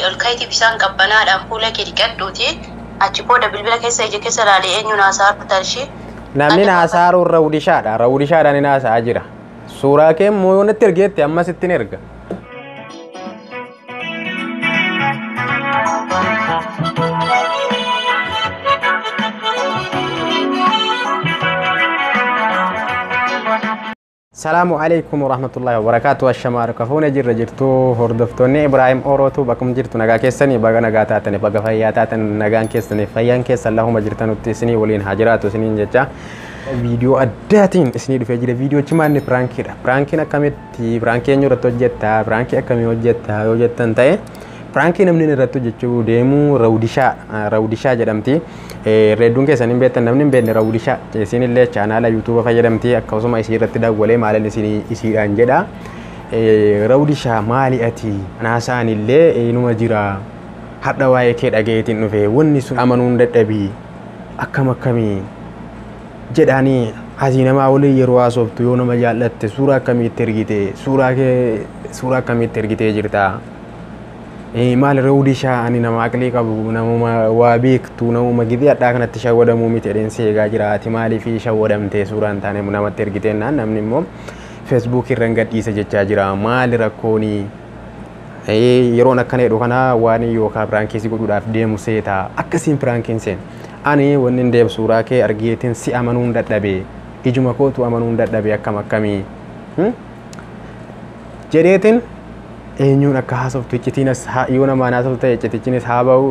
Ol ka'iitii bishaan qabbanaadhaan fuula kee dhiqadhuuti. Achi booda bilbila keessa ija keessa ilaalee eenyuun haasaa jirta ishee. Namni haasaaru Rawdishaadha. Rawdishaadhaan inni haasa'aa jira. Suuraa kee immoo yoo natti ergeette ammas ittiin erga. Salaamu alaikum warahmatullahi wabarakatuh. Ashamaa harka jirra jirtu hordoftoonni Ibraahim Orootu bakkuma jirtu nagaa keessanii baga nagaa taatanii baga fayyaa taatan nagaan keessanii fayyaan keessan lahuma jirtanutti isinii waliin haa jiraatu isiniin jecha. Viidiyoo addaatiin isinii dhufee jira. Viidiyoo cimaan piraankiidha. Piraankiin akkamitti piraankii eenyu irratti hojjetta piraankii akkamii hojjetta yoo jettan ta'e piraankii namni irratti hojjechuu deemu Rawdishaa Rawdishaa jedhamti. Reedduun keessan hin beektan namni hin beekne Rawdishaa isin illee chaanaala yuutuuba fayyadamti akkasuma isii irratti dawwalee maalin isiidhaan jedha. Rawdishaa maali ati naasaan illee inuma jira hadha waa'ee kee dhageetiin dhufe wanni sun amanuun dadhabii akkam akkamii jedhaanii asii namaa waliin yeroo haasoftu yoo nama jaallatte suuraa akkamiitti ergite suuraa kee suuraa akkamiitti ergitee jirta. Maal Rawdishaa ani nama aqlii qabu namuma waa beektu namuma gidee hadhaa kanatti shawwadamuu miti jedheen si eegaa jira ati maaliif shawwadamtee suuraa hin taane namatti ergitee naan namni immoo feesbuuk irra hin gadhiisa jechaa jira maali rakkoonii yeroon akkana jedhu kana waan yookaan piraankii si godhuudhaaf deemu seeta akkasiin piraankiin seen ani wanni hin deemu suuraa kee argeetiin si amanuun dadhabe ijuma kootu amanuun dadhabe akkam akkamii jedheetiin eenyuun akka haasoftu iccitiinas yoo namaan haasoftu ta'e iccitichinis haa ba'u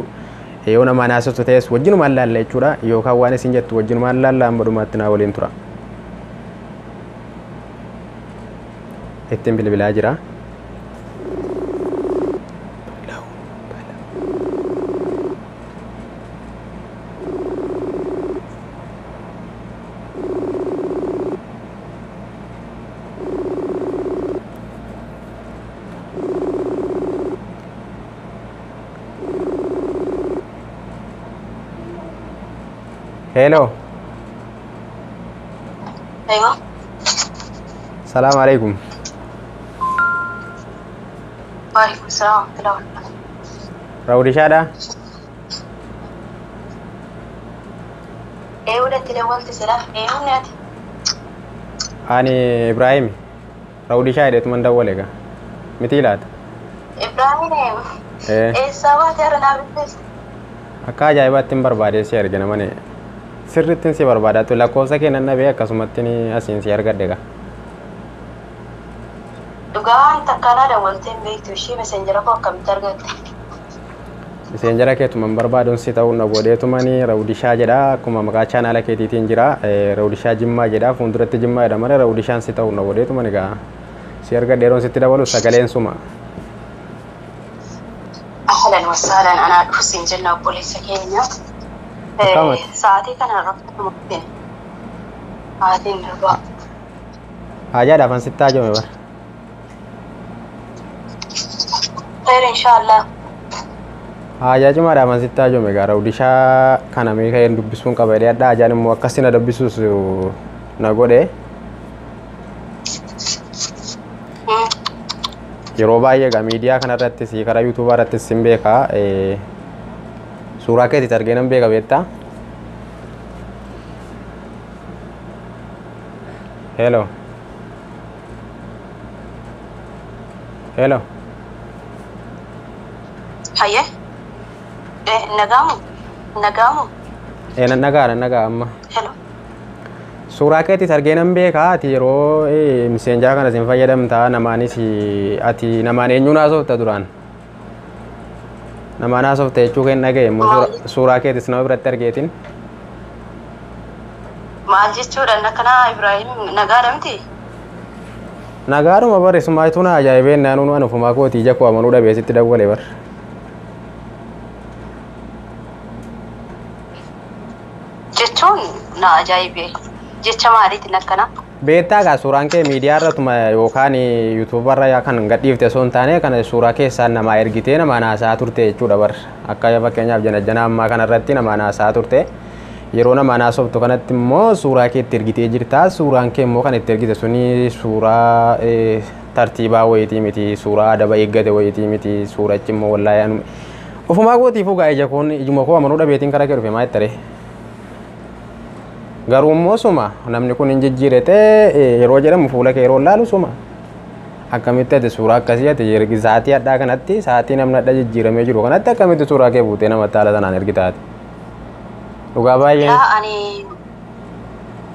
yoo namaan haasoftu ta'es wajjinumaan laalla jechuudha yookaan waan isin jettu wajjinumaan laalla amma dhumaatti naa waliin tura. Ittiin bilbilaa jira. Hello. Aywa. Salaam alaikum. Waalaikum salaam warahmatullahi wabarakatuh. Rawdishaadha. Eewudatti dawwalte silaa eewunni ati. Ani Ibraahim. Rawdishaa jedheetuman dawwale egaa. Mitii laata? Ibraahim eessaa baate har'a naa bilbilti? Akka ajaa'ibaatti hin barbaadee si argina mane. Sirrittiin si barbaadaatu lakkoofsa kee nan dhabee akkasumatti asiin si argadhe egaa. Dhugaan takkaanaa dawwaltee hin beektu ishee meseenjera koo akkamitti argatte? Meseenjera keetuman barbaaduun si ta'uu na godheetumani Rawdishaa jedha akkuma maqaa chaanaala keetiitiin jira Rawdishaa Jimmaa jedha fuulduratti Jimmaa jedha malee Rawdishaan si ta'uu na godheetuman egaa si argadhe yeroon sitti dabalu sagaleen suma. Ahlan wasahlan anaa dhufu siin jenna obboleessa keenya. Sa'aatii kana irratti murtiin sa'aatiin darbaa. Haajaadhaaf an sitti haajome bara. Khayr inshaallah. Haajaa cimaadhaaf an sitti haajome egaa Rawdishaa kana mee ka'een dubbisuun qaba jedhee adda haajaan immoo akkasii na dubbisuus na godhe. Yeroo baay'ee egaa miidiyaa kanarrattis karaa yuutuubaa irrattis sin beeka. Suuraa keetis argee nan beeka beektaa? Hello. Hello. Hayyee. Nagaamu? Nagaamu? Nan dhagaa nan dhagaa amma. Hello. Suuraa keetis argee nan beeka ati yeroo miseenjaa kana sin fayyadamta namaanis ati namaan eenyuun haasofta duraan? Namaan haasofta jechuu kee hin dhagaye immoo suuraa keetis nama biratti argeetiin. Maal jechuudha akkanaa Ibraahim nagaadha miti? Nagaadhuma bare sumaatuu na ajaa'ibeen naannoon waan ofumaa kootii ija koo amanuu dhabee sitti dawwale bara. Jechuun na ajaa'ibee jecha maaliitiin akkanaa? Beektaa egaa suuraan kee miidiyaa irratuma yookaan yuutuuba irra kan gadhiifte osoo hin taane kan suuraa keessaan namaa ergitee namaan haasa'aa turte jechuudha bar. Akka fakkeenyaaf janajjanaa ammaa kanarratti namaan haasa'aa turte. Yeroo namaan haasoftu kanatti immoo suuraa kee itti ergitee jirta. Suuraan kee immoo kan itti ergite suni suuraa Tartiibaa wayitii miti, suuraa adaba eeggate wayitii miti, suurachi immoo wallaahi anu ofumaa kootiifuu gaa ija koon ijuma koo amanuu dhabeetiin karaa kee dhufe maa jettare. Garuu immoo suma namni kun hin jijjiirete yeroo jedhamu fuula kee yeroo laalu suma. Akkamitti ati suuraa akkasii ati sa'aatii addaa kanatti, sa'aatii namni adda jijjiiramee jiru kanatti akkamitti suuraa kee buutee namatti haala sanaan ergitaati? Dhugaa baay'een. Laa, ani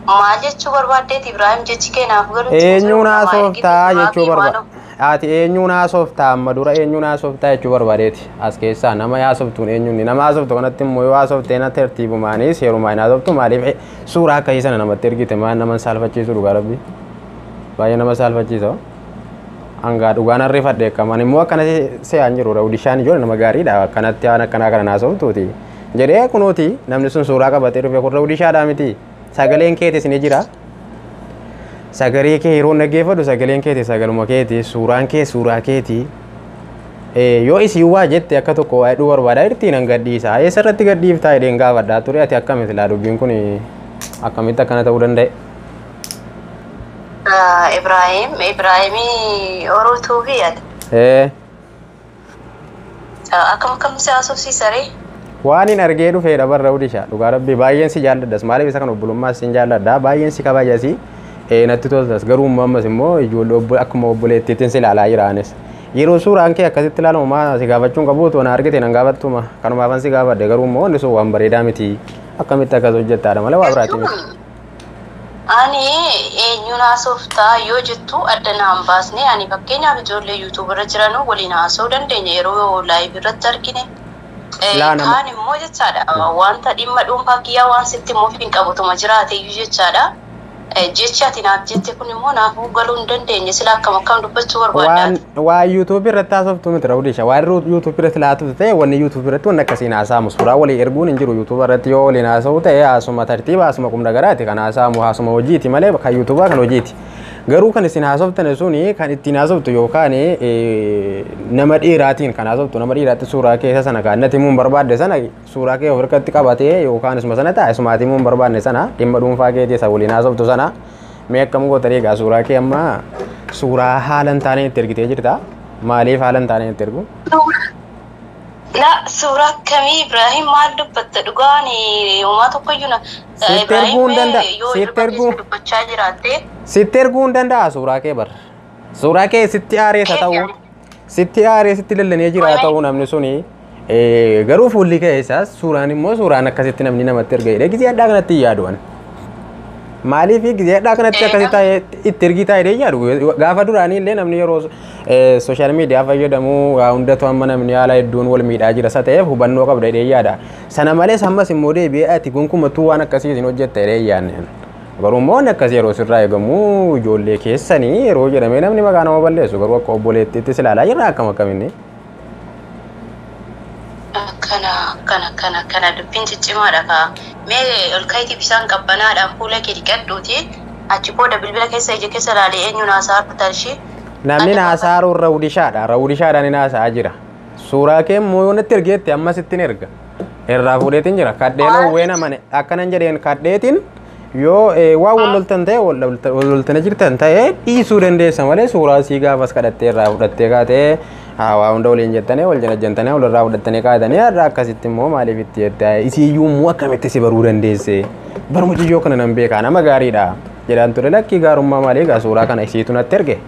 maal jechuu barbaaddeeti Ibraahim, jechi kee naaf galu? Eenyuun haasoftaa jechuu barbaada. Ati eenyuun haasoftaa amma dura, eenyuun haasoftaa jechuu barbaadeeti. As keessaa nama haasoftuun eenyuun nama haasoftu kanatti immoo yoo haasoftee na tartiibumaanii seerumaan hin haasoftu, maaliif suuraa akkasii sana namatti ergite? Maal nama saalfachiisu? Dhugaa rabbi. Baay'ee nama saalfachiisa. Hangaa dhugaan arrifadhe akkamaan immoo akkana se'aan jiru Raawudishaan ijoollee nama gaariidha, akkanatti waan akkanaa kana haasoftuuti. Jedhee kunuuti namni sun suuraa qabatee dhufe kun Raawudishaadhaa miti. Sagaleen keetis ni jira. Sagalee kee yeroo dhaggeeffadhu sagaleen keeti sagaluma keeti, suuraan kee suuraa keeti. Yoo isii waa jette akka tokko waa hidhuu barbaadaa jirti nan gadhiisa. Eessa irratti gadhiiftaa jedheen gaafadhaa ture. Ati akkamitti laa dubbiin kun akkamitti akkana ta'uu danda'e? Ibraahim, Ibraahimii Orootuu fi ati. Akkam akkam si haasofsiisaree? Waan hin argee dhufeedha barra Udisha. Dhugaa rabbii baay'een si jaalladhas. Maaliif isa kan obbolummaas sin jaalladha. Baay'een si kabajasi. Natti toltas. Garuu immoo ammas immoo ijoollee akkuma obboleettiitiin si ilaalaa jira anis. Yeroo suuraan kee akkasitti ilaalamu maa si gaafachuun qabuutu na argite nan gaafattuma. Kanumaafan si gaafadhe, garuu immoo wanni sun waan bareedaa miti. Akkamitti akkas hojjettaadha malee waa biraati miti. Ani eenyuun haasoftaa yoo jettu adda naan baasne. Ani fakkeenyaaf ijoollee YouTube irra jiran waliin haasa'uu dandeenya yeroo live irratti argine. Kaan immoo jechaadha wanta dhimma dhuunfaa kiyyaa waan sitti immoo hin qabutuma jiraate iyyuu jechaadha. Jechi ati naaf jette kun immoo naafuu galuu hin dandeenye, sila akkam akkam dubbachuu barbaaddaati? Waan YouTube irratti haasoftu miti Raawudisha. Waan YouTube irratti laatu ta'e, wanni YouTube irratti wanni akkasiin haasa'amu suuraa walii erguun hin jiru. YouTube irratti yoo waliin haasa'u ta'e haasuma tartiiba, haasuma qubna garaati kan haasa'amu, haasuma hojiiti malee kan YouTubaa kan hojiiti. Garuu kan isin haasoftan suni kan ittiin haasoftu yookaan nama dhiiraatiin kan haasoftu, nama dhiiraatti suuraa keessa sana kan natti himuun barbaadde sana suuraa kee of harkatti qabatee yookaan isuma sana ta'a isumaatti himuun barbaadne sana dhimma dhuunfaa keetii isa waliin haasoftu sana mee akkam gootanii egaa suuraa kee amma suuraa haala hin taane itti ergitee jirta. Maaliif haala hin taane itti ergu? La, suuraa akkamii Ibraahim, maal dubbatta? Dhugaan uumaa tokkoyyuu na. Sitti erguu hin danda'a. Sitti erguu. Dubbachaa jiraatte. Sitti erguu hin danda'a suuraa kee bar. Suuraa kee sitti aareessa ta'uu. Sitti aaree sitti lallanee jira ta'uu namni suni. Garuu fuulli kee isaas suuraan immoo suuraan akkasitti namni namatti erga jedhee gizee addaa kanatti hin yaaduwan. Maaliif gizee addaa kanatti akkasitti itti ergitaa jedhee yaadu? Gaafa duraanii illee namni yeroo social media fayyadamu waa hundatu amma namni haala hedduun wal miidhaa jira isa ta'eef hubannoo qabda jedhee yaada. Sana malees ammas immoo deebi'ee ati gonkumattuu waan akkasii isin hojjetta jedhee yaadne. Garuu immoo wanni akkasii yeroo sirraa eegamu ijoollee keessanii yeroo jedhamee namni maqaa nama balleessu, garuu akka obboleettiittis ilaalaa jirra akkam akkaminni. Akkana akkana akkana akkana dubbiin ciccimaadha kaa. Mee ol ka'iitii bishaan qabbanaadhaan fuula kee dhiqadhuuti. Achi booda bilbila keessa ija keessa ilaalee eenyuun haasaa ishee. Namni haasa'aa Rawudishaadha. Rawudishaadhaan inni haasa'aa jira. Suuraa kee immoo yoo natti ergeette ammas ittiin erga. Irraa fuudheetiin jira. Kadheen owwee namane akkanan jedheen kadheetiin yoo waan wal loltan ta'e, wal loltanii jirtan ta'e dhiisuu dandeessa malee suuraa sii gaafas kadhattee irraa fudhattee kaatee waa hunda waliin jettanii wal janajjantanii wal irraa fudhattanii kaatanii irraa akkasitti immoo maaliif itti jettaa? Isiiyyuu immoo akkamitti si baruu dandeesse? Barmuciyyoo kana nan beekaa, nama gaariidha jedhaan ture. Lakkii, gaarummaa maalii egaa, suuraa kana isiitu natti erge.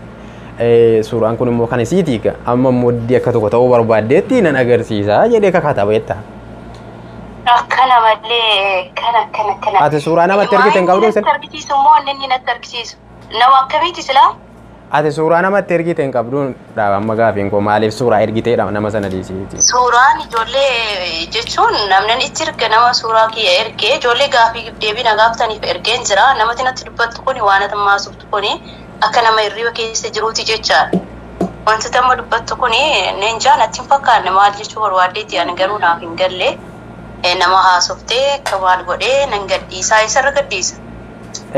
Suuraan kun immoo kan isiiti, amma immoo akka tokko ta'uu barbaaddeetti nan agarsiisa jedhee kakata beekta. Akkana malee kana kana kana. Ati suuraa namatti ergite hin qabdu? Natti argisiisu immoo inni natti argisiisu. Nama akkamiiti silaa? Ati suuraa namatti ergite hin qabdu amma gaafiin koo maaliif suuraa ergiteedha nama sana dhiisiiti? Suuraan ijoollee jechuun namni itti erga nama suuraa kiyya ergee ijoollee gaafii deebii na gaafataniif ergeen jira. Namatti natti dubbattu kuni waan ati maasuftu kuni akka nama hirriba keessa jiruuti jechaadha. Wanti amma dubbattu kuni neenjaa natti hin fakkaanne, maal jechuu barbaaddeetti ani garuu naaf hin galle. Nama haasoftee akka maal godhee nan gadhiisaa, isarra gadhiisa?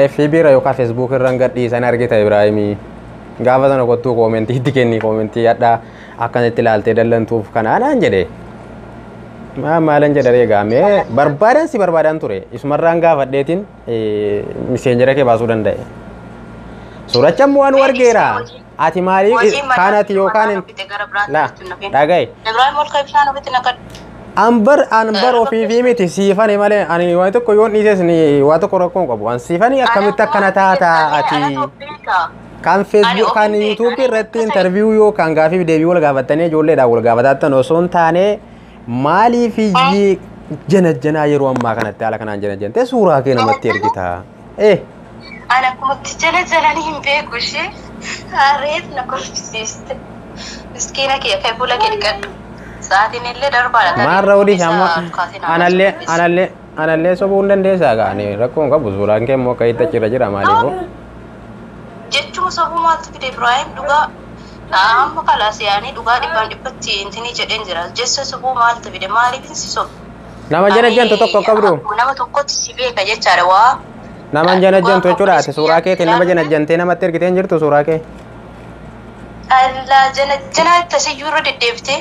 FB irra yookaan Facebook irra gadhiisan argita Ibraahimii. Gaafa sana kottuu koomentii itti kenni, koomentii hadhaa akkanatti ilaaltee dallantuuf kanaanaan jedhe. Maalan jedha egaa mee barbaadan si barbaadan ture isumarraan gaafadheetiin miseenjera kee baasuu danda'e. Suuracha immoo waan argeera. Ati maaliif kanati yookaan la dhagaye. Ibrahim ol ka bishaan ofitti naqadhu. Anbar ofii miti siifani malee ani waan tokko yoon dhiises ni waa tokko rakkoo hin qabu. An siifani akkamitti akkana taata ati kan Facebook kan YouTube irratti interview yookaan gaafii deebii wal gaafattanii ijoolleedhaan wal gaafatattan osoo hin taane maaliif iyyi jana yeroo ammaa kanatti haala kanaan jana jantee suuraa kee namatti ergita. Ani akkumatti jala jalanii hin beeku ishee harreet na kolfisiiste. Miskiina kee akka fuula kee dhiqadhu. Sa'aatiin illee darbaadha. Maarra odii amma anallee sobuu hin dandeessaa gaani rakkoo hin qabu suuraan kee immoo akka itti achirra jira maaliifuu. Jechuma sobuu maaltu fide Ibrahim dhugaa amma kalaas yaanii dhugaa dhibbaan dhibbatti intinii jedheen jira. Jecha sobuu maaltu fide maaliif si sobu? Nama jana jantu tokko qabdu. Nama tokkotti si beeka jechaadha waa. Nama jana jantu jechuudha ati suuraa keetiin nama jana jantee namatti ergitee hin jirtu suuraa kee. Allaa jana janaa tasiyyuu irra deddeebitee.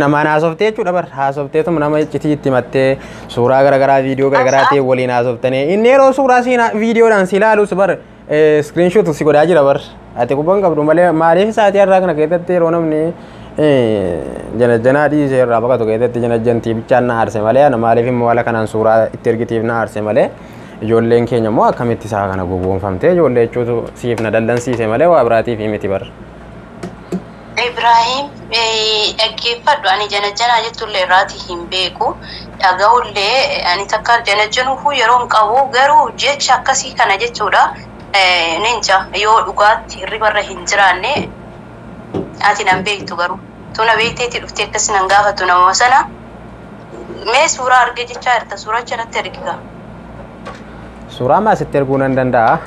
Namaan haasoftee jechuudha bar haasofteetuma nama iccitii itti himattee suuraa garaagaraa viidiyoo garaagaraa ta'e waliin haasoftanii inni yeroo suuraa siin viidiyoodhaan si ilaalus bar iskiriinshoot si godhaa jira bar ati quban qabdu malee maaliif sa'aatii har'aa kana keessatti yeroo namni jana dhiisee irraa baqatu keessatti jana jantii bichaan na aarse malee ana maaliif immoo haala kanaan suuraa itti ergitiif na aarse malee ijoolleen keenya immoo akkamitti isaa kana gowwoomfamtee ijoollee jechuutu siif na dallansiise malee waa biraatiif miti bar. Ibrahim dhaggeeffadhu ani jana janaa jettullee irraati hin beeku dhaga'ullee ani takka jana januufuu yeroo hin qabu garuu jecha akkasii kana jechuudha ninja yoo dhugaatti hirribarra hin jiraanne ati nan beektu garuu tuna beekteetti dhuftee akkasi nan gaafattu nama sana mee suuraa argee jechaa jirta suuraa jalatti ergita. Suuraa maa sitti erguu nan danda'a?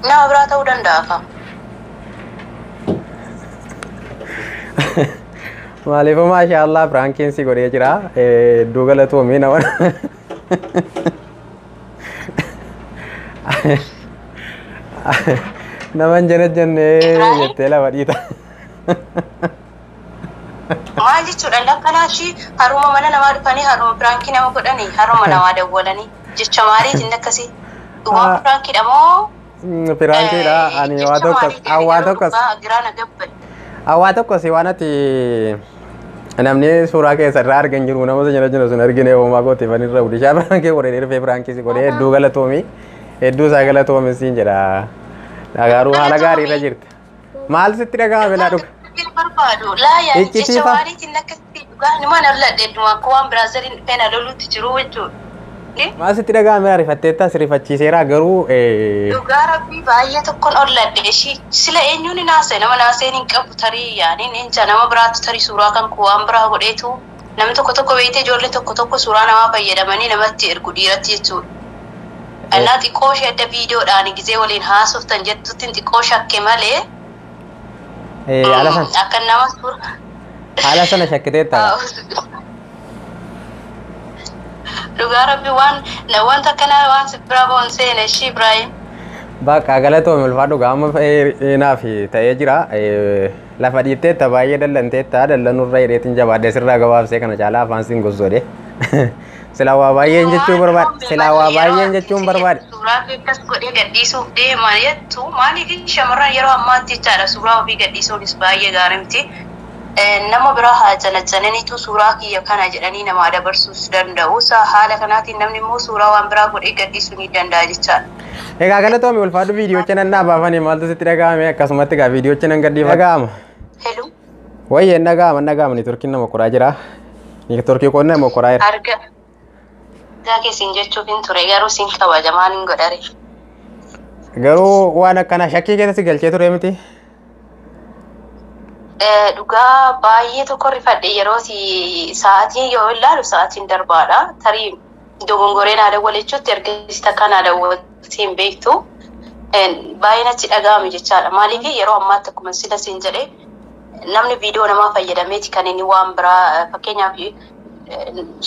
Nama biraa ta'uu danda'a fa. Maaliifuu maashaallah piraankiin si godhee jira. Iddoo galatoomii nama. Nama hin jana jennee jettee lafa dhiita. Maal jechuudha lakkanaatti haruma mana namaa dhufanii haruma piraankii nama godhanii haruma namaa dawwalanii jecha maaliitiin akkasii dhugaa piraankiidha moo? Piraankiidha ani waa tokko waa tokko. Waa tokko si waan ati namni suuraa keessa irraa argan jiru nama jala jala sun argine homaa goote fan irra udishaa piraankii godhee dhufee piraankii si godhee hedduu galatoomi hedduu isaa galatoomi siin jedha. Garuu haala gaarii irra jirta. Maal sitti dhaga'ame laa dhuga? Barbaadu laa yaani jecha waaniitiin akkasitti dhugaa nima nalladhe dhuma akka waan biraaziliin dhufee na loluutti jiru jechuudha. Maal sitti dhaga'ame ariifatteetta si rifachiiseera garuu. Dhugaa rabbii baay'ee tokkoon olladhe ishii sila eenyuun naasee nama naaseen hin qabu tarii yaani ninja nama biraatu tarii suuraa kan koo waan biraa godheetu namni tokko tokko beektee ijoollee tokko tokko suuraa namaa fayyadamanii namatti ergu dhiiratti jechuudha. Annaa xiqqoo ishee adda viidiyoodhaan gizee waliin haasoftan jettutti xiqqoo shakke malee. Haala sana. Akka nama suuraa. Haala sana shakkiteetta. Dhugaa rabbi waan wanta akkanaa waan si bira boon seene ishii Ibrahim. Bakka galatoomi ulfaadhu gaama naaf ta'ee jira. Lafa dhiitteetta baay'ee dallanteetta dallanurra hidheetiin jabaadhee sirraa gabaabsee kana caalaa afaan siin gossoodhe. Silaa waa baay'een jechuu barbaade. Silaa waa baay'een jechuun barbaade. Suuraa akkas godhee gadhiisuuf deema jettu maaliif shamarran yeroo ammaatti jechaadha suuraa ofii gadhiisuunis baay'ee gaarii miti. Nama biraa haa jalajjananiitu suuraa kiyya kana jedhanii namaa dabarsuus danda'u. Haala kanaatiin namni immoo suuraa waan biraa godhee gadhiisuu ni danda'a jechaadha. Egaa galatoomi ulfaadhu viidiyoocha nan dhaabaafanii maaltu sitti dhaga'ame akkasumatti egaa viidiyoocha nan gadhiifa dhaga'ama. Hello. Wayyee dhaga'ama dhaga'ama niitoorkiin nama koraa jira. Niitoorkii koon nama koraa jira. Arga. Gaa keessin jechuuf hin ture garuu siin kabaja maal hin godhare. Garuu waan akkana shakkii keessa si galchee ture miti. Dhugaa baay'ee tokko rifadhe yeroo sa'aatiin yoo ilaalu sa'aatiin darbaadha. Tarii dogongoree naa dawwalechuutti ergasii takka naa dawwaltee hin beektu. Baay'ee natti dhaga'ame jechaadha. Maaliif yeroo ammaatti akkuma sila siin jedhee namni viidiyoo namaa fayyadameeti kan inni waan biraa fakkeenyaaf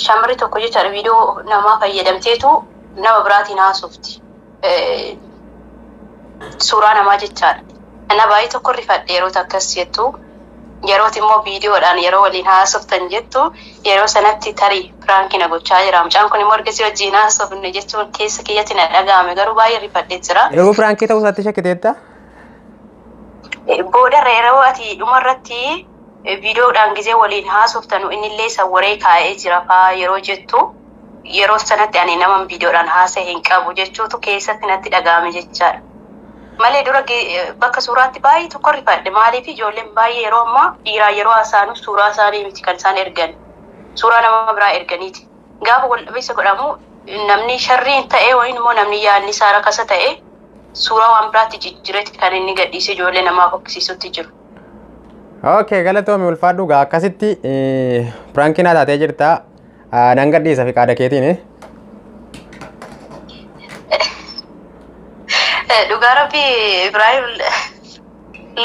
shamarri tokko jechaadha viidiyoo namaa fayyadamteetu nama biraatiin haasofti. Suuraa namaa jechaadha. Ana baay'ee tokko rifadhe yeroo akkas jettu yerooti immoo viidiyoodhaan yeroo waliin haasoftan jettu yeroo sanatti tarii piraankii na gochaa jira. Mucaan kun immoo ergasii wajjin haasofne jechuun keessa kiyyatti na dhaga'ame garuu baay'ee rifadhee jira. Garuu piraankii ta'uu isaatti shakkiteetta? Boodarra yeroo ati dhumarratti viidiyoodhaan gizee waliin haasoftanu innillee sawwaree kaa'ee jira faa yeroo jettu yeroo sanatti ani nama viidiyoodhaan haasa'e hin qabu jechuutu keessatti natti dhaga'ame jechaadha. Malee dura bakka suuraatti baay'ee tokko rifadhe maaliif ijoolleen baay'ee yeroo ammaa dhiiraa yeroo haasa'anu suuraa isaanii miti kan isaan ergan suuraa nama biraa erganiiti. Gaafa wal dhabeessa godhamu namni sharriin ta'e wayin immoo namni yaadni isaa rakasa ta'e suuraa waan biraatti jijjiiretti kan inni gadhiise ijoollee namaa fokkisiisutti jiru. Okay, galatoomi ulfaadhu gaa akkasitti piraankiin taatee jirta. Nan gadhiisa fi qaada keetiin. Dhugaa rabbi Ibraahim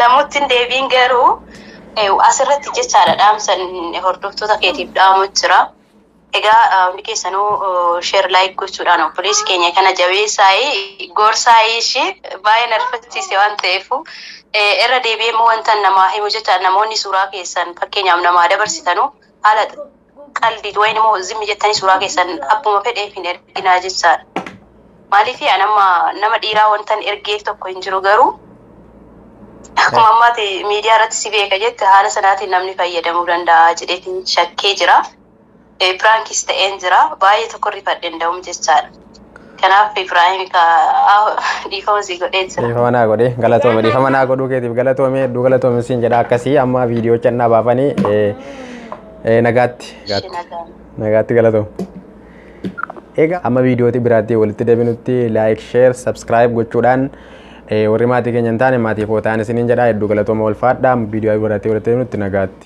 lamutti hin deebiin garuu asirratti jechaadha dhaamsan hordoftoota keetiif dhaamu jira. Egaa hundi keessanuu share like gochuudhaan obboleessi keenya kana jabeessaayii gorsaayii ishee baay'ee narfachiise waan ta'eef irra deebi'ee immoo wanta namaa himu jecha namoonni suuraa keessan fakkeenyaaf namaa dabarsitanu haala qalbii wayin immoo zimmi jettanii suuraa keessan abbuma fedheef hin erginaa jechaadha. Maaliif ani amma nama dhiiraa wantan ergeef tokko hin jiru garuu akkuma ammaati miidiyaa irratti si beeka jette haala sanaatiin namni fayyadamuu danda'a jedheetiin shakkee jira. Piraankis ta'een jira baay'ee tokko rifadhe danda'uun jechaadha. Kanaaf Ibraahim dhiifama si godhee jira. Dhiifama naa godhe galatoome dhiifama naa godhuu keetiif galatoome hedduu galatoome siin jedha akkasii amma viidiyoo cannaa baafanii nagaatti nagaatti galatoome. Egaa amma viidiyooti biraatti walitti deebinutti like share subscribe gochuudhaan warri maatii keenya hin taane maatii koo ta'an isiniin jedha hedduu galatooma ulfaadha viidiyoo biraatti walitti deebinutti nagaatti.